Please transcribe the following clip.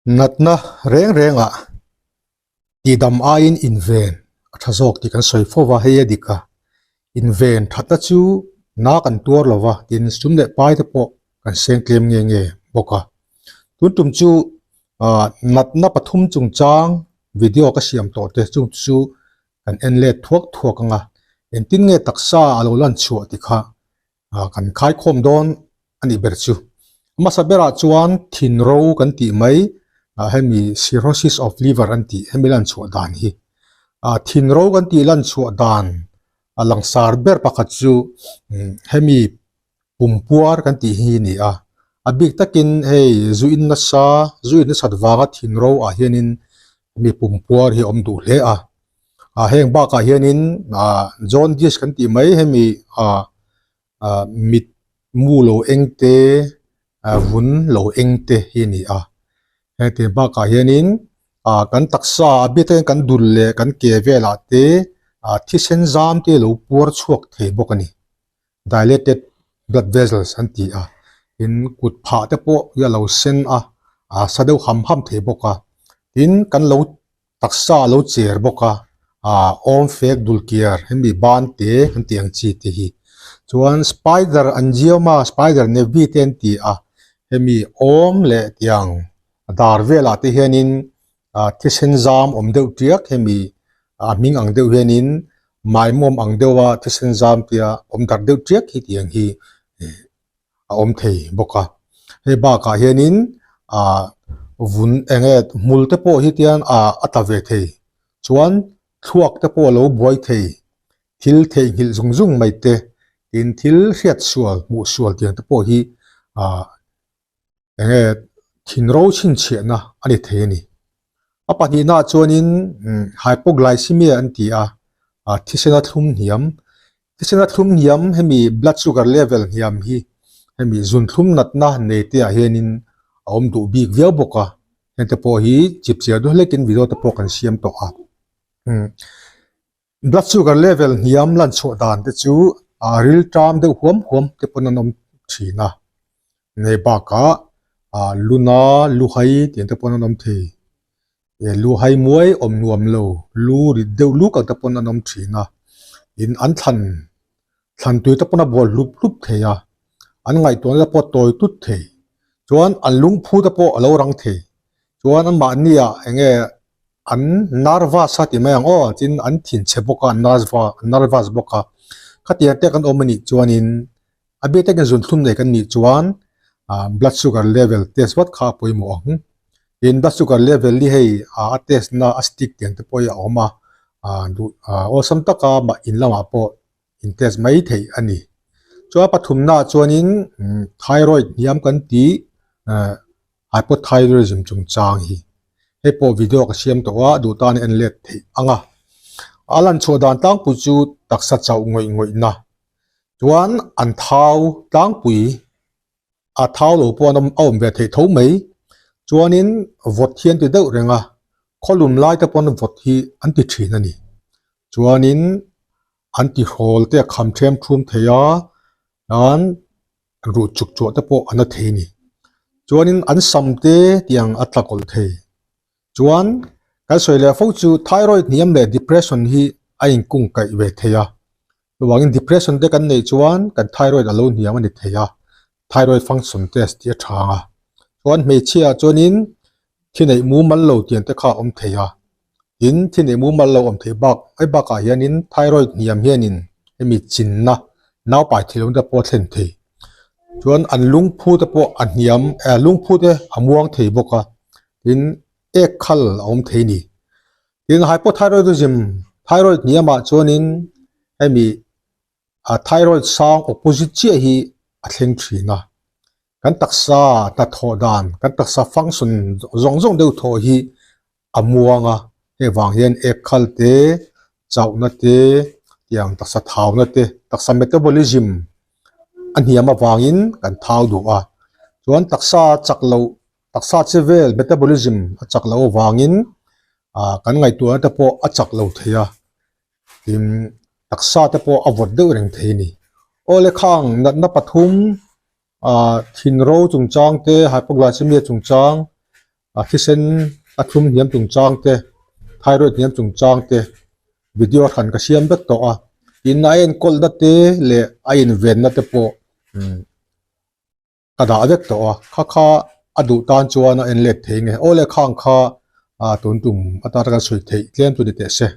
Natna reng rengah tihdam aiin inven a tha zawk tih kan sawi fo va, hei a dik a. Inven thatna chu na kan tuar lo va, tin sum leh pai te pawh kan seng tlem nge nge bawk a. Tun tum chu ah natna pathum chungchang video ka siam tawh te chung chu kan en let thuak thuak ang a, engtin nge taksa a lo lan chhuah tih kha ah kan khaikhawm dawn a nih ber chu. Hmasa berah chuan thin ro kan tih mai ah hemi cirrhosis of liver an tih hemi lan chhuah dan hi. Ah thin ro kan tih lan chhuah dan a langsar ber pakhat chu hemi pumpuar kan tih hi a ni a. A bik takin hei zu in nasa zu in nasat vanga thin ro ah hianin hemi pumpuar hi a awm duh hle a. Ah heng bakah hianin ah jaundice kan tih mai hemi ah ah mit mu lo eng te ah vun lo eng te hi a ni a hengte bakah hianin ah kan taksa a bik takin kan dul leh kan ke velah te ah thisen zam te lo puar chhuak thei bawk a ni dilated blood vessels an ti a tin kut phah te pawh hi a lo sen a ah sa deuh ham ham thei bawk a tin kan lo Taksa a lo cher bawk a, ah awm fek dul kiar hemi ban te kan tih ang chi te hi. Chuan spider angioma spider nevi te an ti a, hemi awm leh tiang dar velah te hianin ah thisen zam awm deuh tiak hemi a hming ang deuh hianin maimawm ang deuha thisen zam tia awm darh deuh tiak hi tiang hi a awm thei bawk a hei bakah hianin ah vun eng nge hmul te pawh hi tian ah a tla ve thei chuan thluak te pawh a lo buai thei thil theihnghilh zung zung mai te tin thil hriat sual hmuh sual tiang te pawh hi ah eng nge thin ro chhinchhiahna a ni thei a ni. A pahnihnaah chuanin hypoglycemia an ti a, thisena thlum hniam. Thisena thlum hniam hemi blood sugar level hniam hi hemi zunthlum natna nei te ah hianin a awm duh bik viau bawk a, hengte pawh hi chipchiar duh hlekin video te pawh kan siam tawh a. Blood sugar level hniam lan chhuah dan te chu a ril ṭam deuh huam huam te pawn an awm ṭhin a, nei bakah ah luna luhai tih te pawn an awm thei, eh luhai muai awm nuam lo lu rit deuh luk ang te pawn an awm ṭhin a, in an thlan thlan tui te pawn a bual hlup hlup thei a, an ngaihtuahna te pawh a tawi tut thei, chuan an lungphu te pawh a lo rang thei, chuan anmahni ah eng nge an nervous a ti mai ang aw tin an thinchhe bawk a an nervous bawk a khatiang te kan awm anih chuanin a bik takin zunthlum nei kan nih chuan ah blood sugar level test vat kha a pawimawh ang tin blood sugar level hi hei ah a test na a stick tiang te pawh hi a awm a ah duh ah awlsam taka mah in lamah pawh in test mai theih a ni chuan pathumnaah chuanin thyroid hniam kan tih eh Hypothyroidism chungchang hi hei pawh video ka siam tawh a, duh tan en let theih ang a. A lan chhuah dan tlangpui chu taksa chauh ngawih ngawihna chuan an thau tlangpui a thau lo pawh an awm a awm ve theih tho mai. Chuanin vawt hi an ti deuh reng a, khawlum lai te pawn vawt hi an ti thin a ni. Chuanin an ti hrawl te a kham them thum thei a, an ruh chuk chuah te pawh an la thei a ni. Chuanin an sam te tiang a tla kawlh thei. Chuan kan sawi leh fo chu thyroid hniam leh depression hi a inkung kaih ve thei a. Chuvangin depression te kan neih chuan kan thyroid a lo hniam a ni thei a, thyroid function test tih a tha ang a. Chuan hmeichhia ah chuanin thi neih mumal lo tiang te kha a awm thei a. Tin, thi neih mumal lo awm theih bak ai bakah hianin thyroid hniam hianin hemi chinna naupai thil awm te pawh a thlen thei. Chuan an lungphu te pawh a hniam eh lungphu te a muang thei bawk a, tin ek khal a awm thei a ni. Tin, hypothyroidism thyroid hniamah chuanin hemi a thyroid sang opposite chiah hi a thleng thin a, kan taksa hnathawh dan kan taksa function zawng zawng deuh thawh hi a muang a, hei vang hian ek khal te, chauhna te, tiang taksa thauna te, taksa metabolism a hniam avangin kan thau duh a, chuan taksa chak loh taksa che vel metabolism a chak loh avangin ah kan ngaihtuahna te pawh a chak lo thei a. Tin, taksa te pawh a vawt deuh reng thei a ni. Aw le khang natna pathum ah thinro chungchang te, hypoglycemia chungchang. A thisen a thlum hniam chungchang te, thyroid hniam chungchang te video a hran ka siam vek tawh a. Tin a enkawlna te leh a invenna te pawh umm ka dah vek tawh a. Kha kha a duh tan chuan a en let thei nge. Aw le khang kha tun tum atana kan sawi theih tlem chu ni teh se.